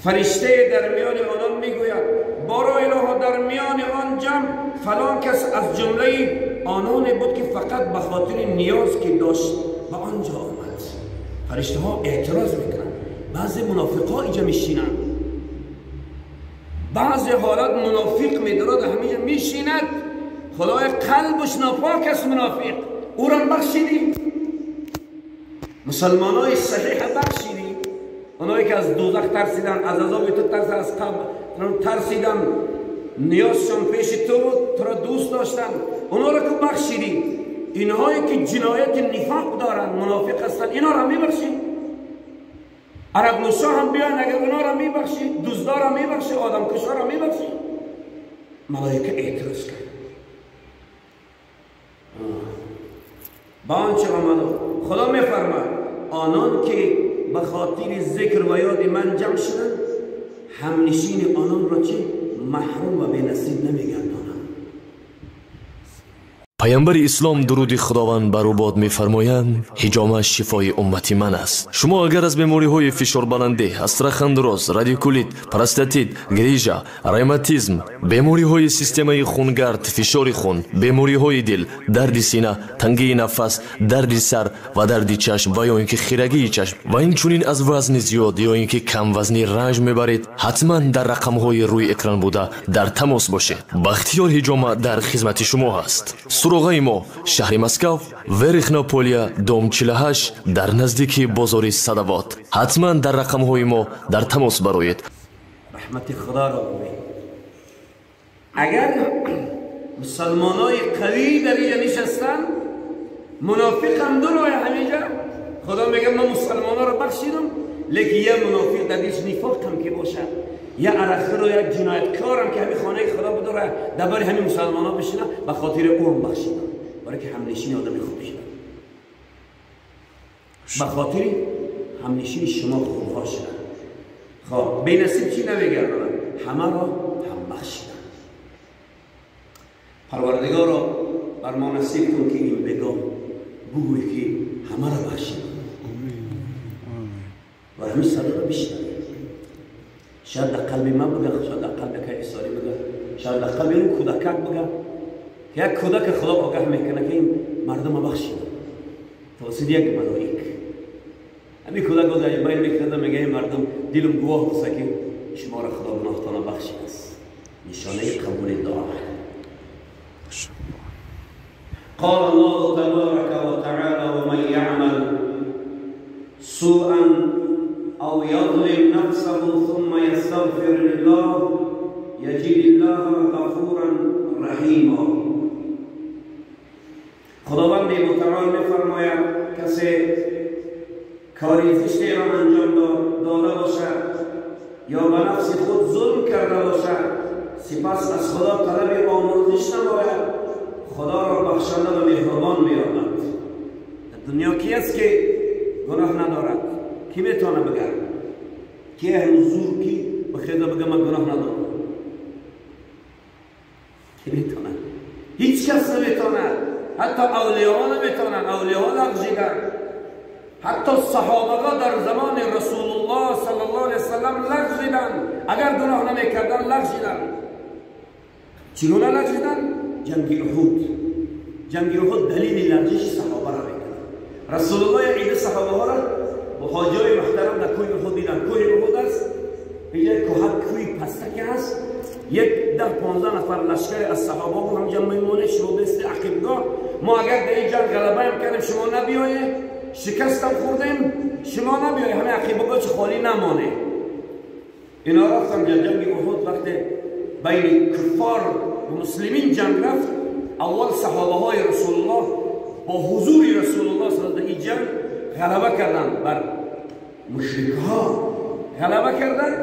فرشته در میان آنان میگوید بارا اله در میان آن جمع فلان کس از جمله آنان بود که فقط به خاطر نیاز که داشت به آنجا آمد. فرشته ها اعتراض میکنن. بعضی منافق ها اینجا میشینن، بعضی حالت منافق میدارد همینجا میشیند، خدای قلبش ناپاک است منافق، او را بخشیدی. مسلمان های صحیح بخشیدی، اونایی که از دوزخ ترسیدن، از عذاب تو ترسیدن، از قبر ترسیدن، نیازشان پیش تو بود، تو را دوست داشتن، اونا را که بخشیدی. اینهایی که جنایت نفاق دارن، منافق هستن، اینا را میبخشی. عرب نوشا هم بیان اگر اونا را میبخشی، دزدا را میبخشی، آدم کشا را میبخشی. ملائکه اعتراض کرد. با آنچه آمد خدا میفرماید آنان که به خاطر ذکر و یاد من جمع شدند همنشین آنان را چه محروم و بی‌نصیب نمیگردانم. پیامبر اسلام درود خداوند بر او باد می‌فرمایند حجامه شفای امت من است. شما اگر از بیماری‌های فشار بلندی، استراخاندروز، رادیکولیت، پروستاتیت، گریژا، ریوماتیسم، بیماری‌های سیستم خونگرد، فشار خون، بیماری‌های دل، درد سینه، تنگی نفس، درد سر و درد چشم و یا اینکه خیرگی چشم و اینچنین از وزن زیاد یا اینکه کم وزنی رنج می‌برید، حتما در رقم‌های روی اکران بوده در تماس باشید. بختیار حجامه در خدمت شما هست. суроғаи мо шаҳри Москав, Верхнополия, дом 48 дар наздики бозори Садавод. Ҳатман дар рақамҳои мо дар тамос бароед. раҳмати худоро бубин. Агар мусалмонои қавӣ дар инҷа нишастанд, мунофиқам дуроя ҳаминҷа. Худо мегӯяд ман мусалмоноро бахшидам, лекин я мунофиқ дар дилш нифоқам ки бошад, я арақхӯру як ҷинояткорам ки ҳамин хонаи худо бидора дар бари ҳамин мусалмонҳо бишина, ба хотири ӯ ҳам бахшидам, барои ки ҳамнишини одами хуб шудам, ба хотири ҳамнишини шумо хубҳо шудам. خب бенасиб чӣ намегардонам, ҳамаро ҳам бахшидам. Парвардигоро бар мо насиб кун ки ин бегоҳ бигӯй ки ҳамаро бахшидам ва ҳамин садоро бишнавем. شاید در قلب من بگه، شاید در قلب که ایساری بگه، شاید در قلب اون کودکک بگه که یک کودک خدا آگاه میکنه که این مردم بخشید توسط یک ملائک. همین کودک از بین میکنه میگه این مردم دلم گواه بسه که شما را خدا گناهتان بخشید است. نشانه قبول دعا. قال الله تبارك وتعالى ومن يعمل سوءا أو يظلم نفسه ثم يستغفر الله يجد الله غفورا رحيما. خداوند متعال می‌فرماید کسی کاری زشتی را انجام داده باشد یا به نفس خود ظلم کرده باشد، سپس از خدا طلب آمرزش نماید، خدا را بخشنده و مهربان می‌یابد. در دنیا کی است که گناه ندارد؟ کی میتونه بگه؟ کی حضور کی به خدا بگه من گناه ندارم؟ کی میتونه؟ هیچ کس نمیتونه. حتی اولیاء نمیتونن، اولیاء لغزیدن. حتی صحابه در زمان رسول الله صلی الله علیه وسلم لغزیدن. اگر گناه نمیکردن لغزیدن. چگونه لغزیدن؟ جنگ احد. جنگ احد دلیل لغزش صحابه را میکنه. رسول الله عید صحابه ها را حاجای محترم در کوه احد دیدن. کوه احد است، یک کوه پستکی هست، یک 10-15 نفر لشکر از صحابه بود همجا میمونه. شما بست عقبگاه، ما اگر در این جنگ غلبه هم کردیم شما نبیایه، شکستم خوردیم شما نبیایه، همه عقبگاه چه خالی نمانه. اینا رفتم در جنگ احد. وقتی بین کفار و مسلمین جنگ رفت، اول صحابه های رسول الله با حضور رسول الله صلی الله علیه و این جنگ غلبه کردن بر مشرک ها، غلبه کردن.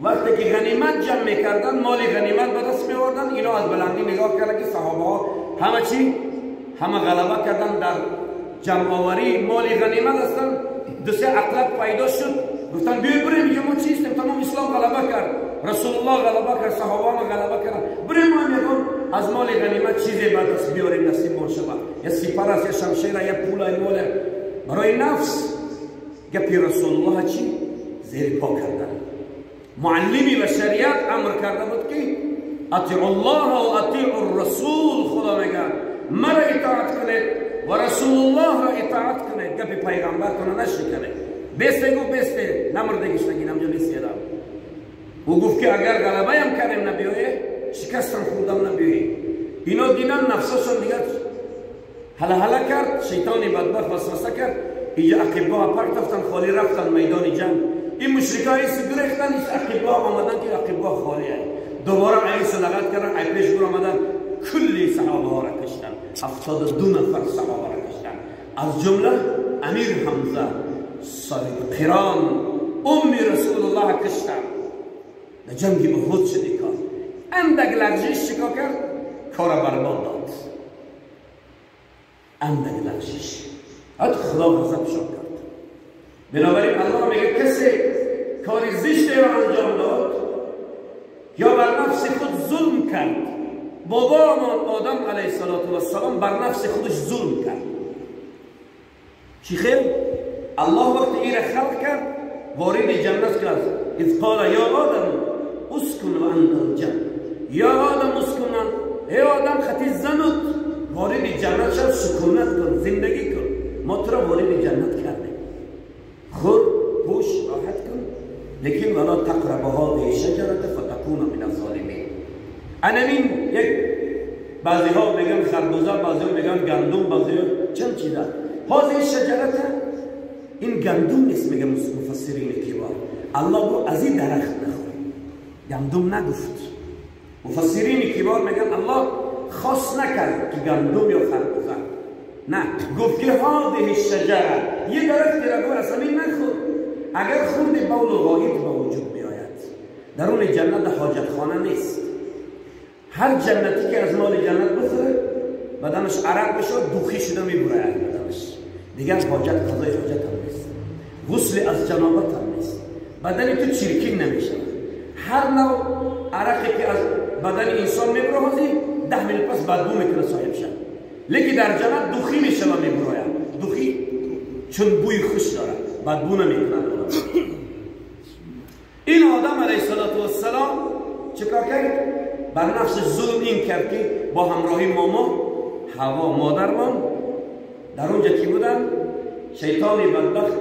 وقتی که غنیمت جمع میکردن، مال غنیمت به دست میوردن، اینا از بلندی نگاه کردن که صحابه ها همه چی همه غلبه کردن در جمع آوری مال غنیمت هستن. دو سه عقلت پیدا شد، گفتن بیای بریم اینجا ما چیستیم، تمام اسلام غلبه کرد، رسول الله غلبه کرد، صحابه ما غلبه کردن، بریم ما میگم از مال غنیمت چیزی به دست بیاریم نصیب ما شود، یا سپر است، یا شمشیر، یا پول، یا مال. برای نفس گپی رسول الله چی؟ زیر پا کردن. معلمی بشریت امر کرده بود که اطیعوا الله و اطیعوا الرسول. خدا میگه مرا اطاعت کنید و رسول الله را اطاعت کنید، گپ پیغمبرتون نشکنید. بسته گفت بسته، نمردگیش نگین همجا نیست. او گفت که اگر غلبه هم کردیم نبیایه، شکستم خوردم نبیایه. اینا دیدن نفسشون دیگر هلا هلا کرد، شیطان بدبخت وسوسه کرد. اینجا عقبگاه پرتفتن، خالی رفتن میدان جنگ. این مشرکا ایس گرفتن، ایس عقبگاه آمدن که عقبگاه خالی ای. دوباره ایس لغت کردن، ای پیش بر آمدن، کلی صحابه ها را کشتن. 72 نفر صحابه را کشتن، از جمله امیر حمزه صاحب قران ام رسول الله کشتن. در جنگ احد شد کار. اندک لغزش چیکار کرد؟ کار برباد داد. اندک لغزش حتی خدا غضب شد کرد. بنابراین الله میگه کسی کار زشت را انجام داد یا بر نفس خود ظلم کرد. بابامان آدم علیه السلام بر نفس خودش ظلم کرد. چی خیر؟ الله وقتی این را خلق کرد وارد جنت کرد. اذ قال یا آدم اسکن و انت الجنه. یا آدم اسکن، ای آدم خطی زنت وارد جنت شد، سکونت کن، زندگی کن. ما تو را وارد جنت کردیم، خور پوش راحت کن، لیکن ولا تقرب هذه الشجرة فتكون من الظالمین. انمین یک بعضی ها میگن خربوزه، بعضی ها میگن گندم، بعضی ها چند چیزه. هذه الشجرة این گندم نیست، میگن مفسرین کبار. الله گفت از این درخت نخور، گندم نگفت. مفسرین کبار میگن الله خاص نکرد که گندم یا خربوزه، نه، گفت که هذه الشجره یه درخت را گفت اصلا نخور، اگر خوردی بول و غایط به وجود میآید. درون جنت حاجتخانه نیست. هر جنتی که از مال جنت بخوره بدنش عرق بشه، دوخی شده میبره بدنش، دیگر حاجت قضای حاجت هم نیست، غسل از جنابت هم نیست، بدن تو چرکین نمیشه. هر نوع عرقی که از بدن انسان میبره 10 میلیون پس بدبو میکنه صاحب شد. لیکن در جنت دوخی میشه و میبره، دوخی چون بوی خوش داره، بدبو نمیکنه. این آدم علیه السلام چیکار کرد؟ بر نفس ظلم این کرد که با همراهی ماما حوا مادرمان در اونجا کی بودن، شیطان بدبخت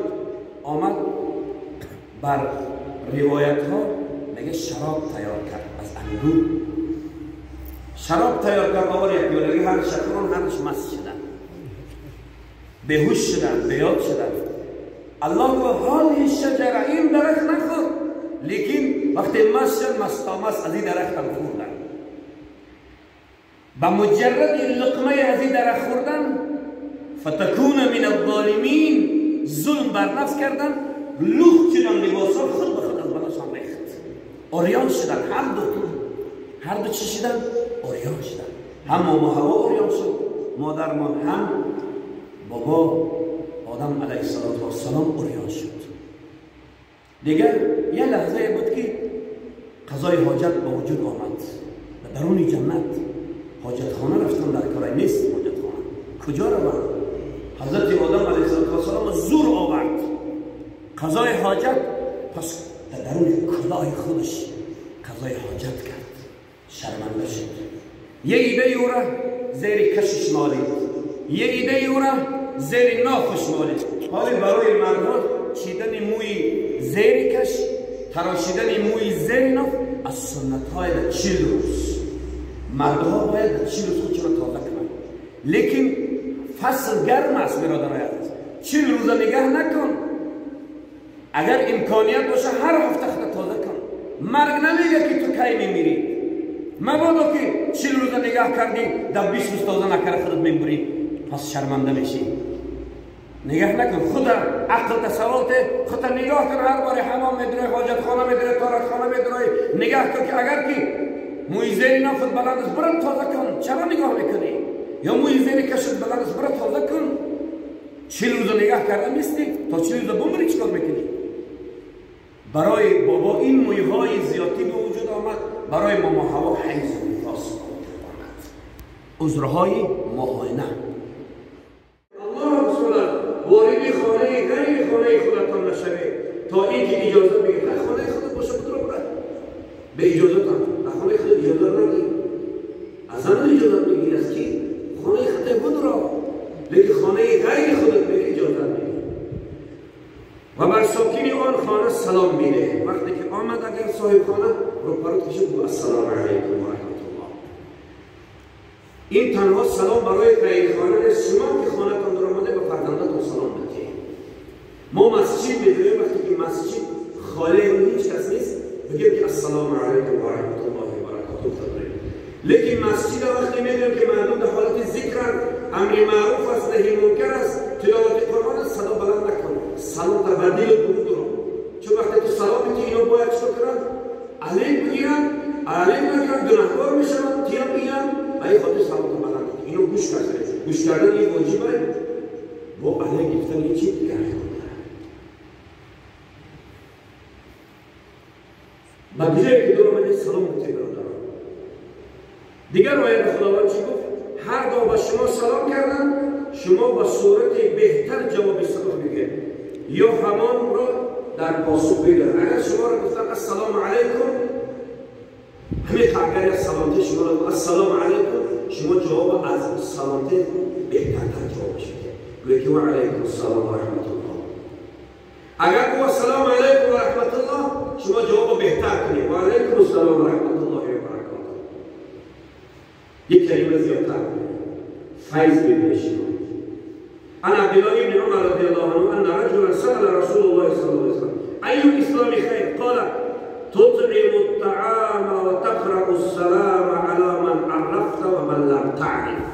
آمد بر روایت ها میگه شراب تیار کرد از انگور، شراب تیار کرد، آور یک پیالگی هر شکران هرش مست شدن، بیهوش شدن، بیاد شدن. الله گفت هذه الشجره، این درخت نخور، لیکن وقتی مست شد مستامست از این درخت هم خوردن. با مجرد لقمه از این درخت خوردن فتکون من الظالمین، ظلم بر نفس کردن، لخت شدن، لباسا خود به خود از بدنشان ریخت، عریان شدن. هر دو چی شدن؟ عریان شدن. هم ماما حوا عریان شد، مادر ما، هم بابا آدم علیه السلام عریان شد. دیگر یه لحظه بود که قضای حاجت به وجود آمد. به درون جنت حاجت خانه رفتن، در کارای نیست حاجت خانه، کجا روند؟ حضرت آدم علیه السلام زور آورد قضای حاجت، پس در درون کلاه خودش قضای حاجت کرد، شرمنده شد. یه ایده او را زیر کشش مالید، یه ایده او را زیر نافش مالید. حالی برای مردها چیدن موی زیر کش، تراشیدن موی زیر ناف از سنت های در 40 روز. مردها باید در 40 روز خودش را تازه کنند، لیکن فصل گرم است برادرای عزیز، 40 روز نگه نکن. اگر امکانیت باشه هر هفته خود تازه کن. مرگ نمیگه که تو کی میمیری، مبادا که 40 روز نگاه کردی در 20 روز تازه نکرده خودت میمیری، پس شرمنده میشی. نگاه نکن، خود عقل تصورت خودت نگاه کن. هر بار حمام میدروی، حاجت خانه میدروی، تارت خانه میدروی، نگاه کن که اگر که موی زیر نافت بلند است برو تازه کن. چرا نگاه میکنی؟ یا موی زیر کشت بلند است برو تازه کن. 40 روز نگاه کردن نیستی، تا 40 روز بمیری چیکار میکنی؟ برای بابا این مویهای زیادی به وجود آمد، برای ماما حوا حیض و نفاس آمد، عذرهای ماهانه. الله رسول وارد خانه غیر خانه خودتان نشوید تا اینکه اجازه بگیرید. خانه خودت باشه، برو برو به اجازه هم خانه خود اجازه نگیر، از زن اجازه میگیری از کی؟ خانه خود بود را، لیکن خانه غیر خودت میری اجازه میگیری. و بر ساکن آن خانه سلام میده. وقتی که آمد اگر صاحب خانه رو پرد کشید گفت السلام علیکم و رحمت الله. این تنها سلام برای غیر خانه نیست، شما که خانه‌تان در آمده به فرزندتان سلام بدهید. ما مسجد میدونیم وقتی که مسجد خالی هیچ کس نیست بگیم که السلام علیکم و رحمت الله و برکاته. لیکن مسجد وقتی میدونیم که مردم در حالت ذکر، امر معروف است، نهی منکر است، تلاوت قرآن است، صدا بلند نکن، سلام در بدیل درود رو. چون وقتی تو سلام میدی اینو باید چطور کنن؟ علیک بگیرن، علیک نگیرن گناهکار میشن، تیام بگیرن، و این خاطر سلام بلند نکن. اینو گوش کردن، گوش کردن یه واجبه، با علیک گرفتن یه چیز دیگه. با جایی که دور آمده سلام بده برادران. دیگر آیت خداوند چی گفت؟ هرگاه با شما سلام کردن شما با صورت بهتر جواب سلام بگید یا همان را در پاسخ بگید. اگر شما را گفتن السلام علیکم، همین اگر سلامتی شما را السلام علیکم، شما جواب از سلامتی بهتر جواب بدید، گویی که و علیکم السلام و رحمت الله. اگر گفت السلام علیکم و رحمت الله، شما جواب بهتر کنید، و علیکم السلام و رحمت الله و برکاته. یک کلمه زیادتر کنید، فیض ببینید. عن عبد الله بن عمر رضي الله عنه أن رجلا سأل رسول الله صلى الله عليه وسلم أي الإسلام خير؟ قال تطعم الطعام وتقرأ السلام على من عرفت ومن لم تعرف.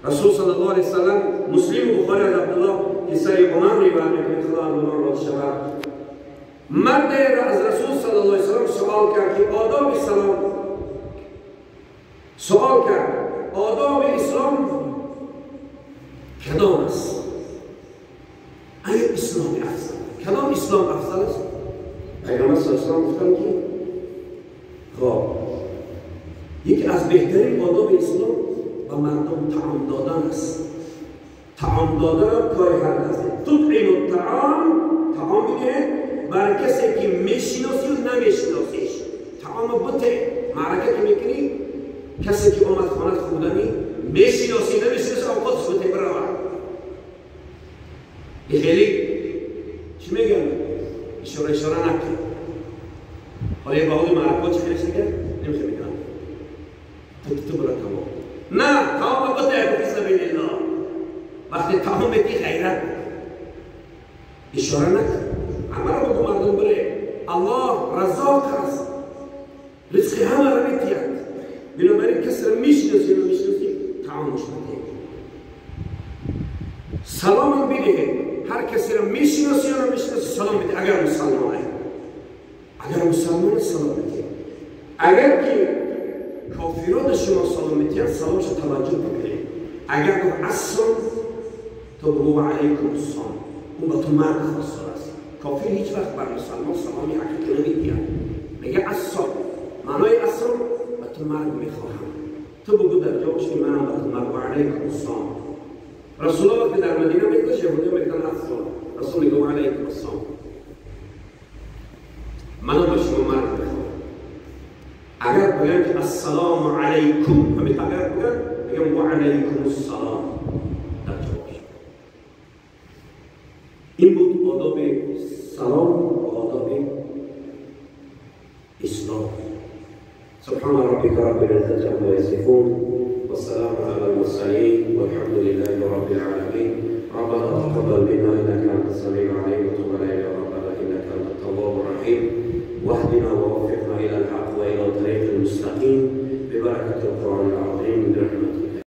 رسول صلى الله عليه وسلم مسلم و بخاری از عبدالله پسر عمر روایت میکنه، خدا از عمر راضی شود. مرد از رسول صلی الله علیه وسلم سوال کرد که آداب سلام، سوال کرد آداب اسلام کدام است؟ آیا اسلام افضل؟ کدام اسلام افضل است؟ پیامبر صلی الله علیه و سلم گفتند که خب یکی از بهترین آداب اسلام به مردم طعام دادن است. طعام دادن کار هر کسی. تطعم الطعام، طعام میده بر کسی که میشناسی و نمیشناسیش. طعام بده، معرکه که میکنی کسی که اومد خانه خوردنی میشناسی نمیشناسی اوقاتش بده برود. این خیلی چی میگن؟ اشاره نکن. حالا یه باهوی معرکات چی خیلی شده؟ نمیشه میگن تو برا تمام. نه، تمام بده فی سبیل الله. وقتی تمام بدی غیرت اشاره نکن، عمل رو بگو مردم بره. الله رزاق است، رزق همه را میتید. بنابراین کسی را میشناسی و نمیشناسی تعامش بده، سلام هم بده. هر کسی را میشناسی یا نمیشناسی سلام بده، اگر مسلمانه، اگر مسلمان سلام بده. اگر که کافران شما سلام میدین سلامش توجه بکنید. اگر گفت السلام تو بگو علیکم السلام، اون با تو مرگ خواستار است. کافر هیچ وقت بر مسلمان سلامی حقیقی نمیدید، میگه السلام، معنای السلام با تو مرگ میخواهم. تو بگو در جوابش که منم با تو مرگ، و علیکم السلام. رسول الله وقتی در مدینه میگذاشت یهودی میگفتن السلام، رسول میگه و علیکم السلام، منم با شما مرگ میخواهم. اگر بگن که السلام علیکم، همین اگر بگن بگم و علیکم السلام در جوابش. این بود آداب سلام و آداب اسلام. سبحان ربك رب العزة عما يصفون والسلام على المرسلين والحمد لله رب العالمين. ربنا تقبل منا إنك أنت السميع العليم وتب علينا ربنا إنك أنت التواب الرحيم واهدنا